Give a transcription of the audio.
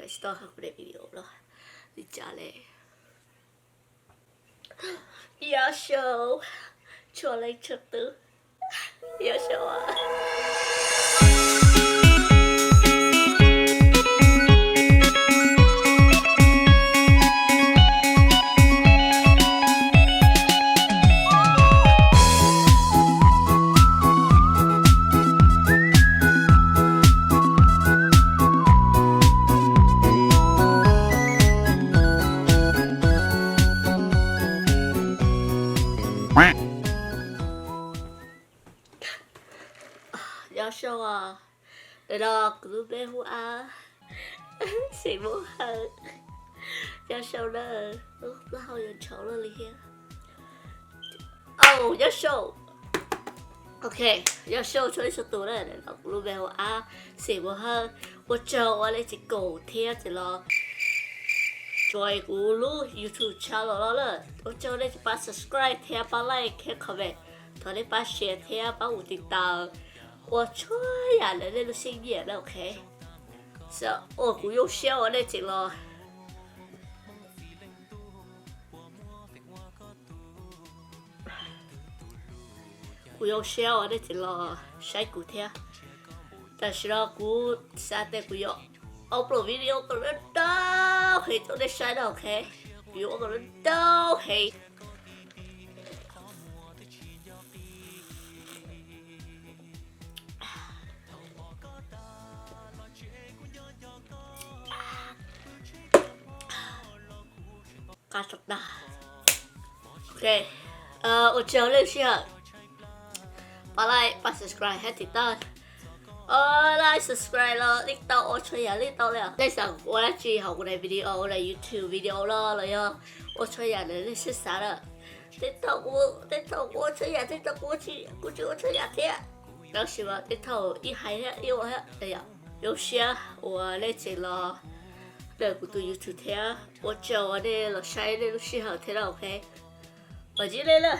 Tsis tau hais kuv daim video los li cas le. Yog sau, tshua leej tshua tus, yog sau. Yog sau, ntawm no kuv lub npe hu ua Xeem Muaj Hawj. Yog sau na, lub plaub hau yuav ntshauv luaj li thiab. Au, yog sau. Ok, yog sau txhua leej txhua tus na, ntawm no kuv lub npe hu ua Xeem Muaj Hawj. Ua tsaug uas nej tseem koom thiab tseem los tsuas kuv lub YouTube channel los lawm. Ua tsaug nej tseem pab subscribe thiab pab like thiab comment. Thov nej pab share thiab pab mus tiv taws ua txhua yam ntawm nej lub siab nyiam na, ok. Ua kuv zoo siab uas nej tseem los Kuv zoo siab uas nej tseem los saib kuv thiab. Tam sim no kuv xav tias kuv yuav upload video kom dawb dawb heev rau nej saib na, ok. Kuv yuav ua kom dawb dawb heev. Qab tag. Ok, ua tsaug nej lub sij hawm. Pab like, pab subscribe thiab tiv tauj. Like, subscribe los nej tau ua txhua yam nej tau li. Nej xav ua dab tsi hauv kuv daim video, daim YouTube video los los yog ua txhua yam ntawm nej siab xav lawm. Tej thaum kuv, tej thaum kuv ua txhua yam, tej thaum kuv tsis, kuv tsis ua txhua yam thiab. Tab sis mas tej thaum ib hais thiab ib ua thiab. Zoo siab uas nej tseem los ntawm kuv tus YouTube thiab ua tsaug uas nej los saib nej lub sij hawm thiab na, ok. Vam tsib nej na.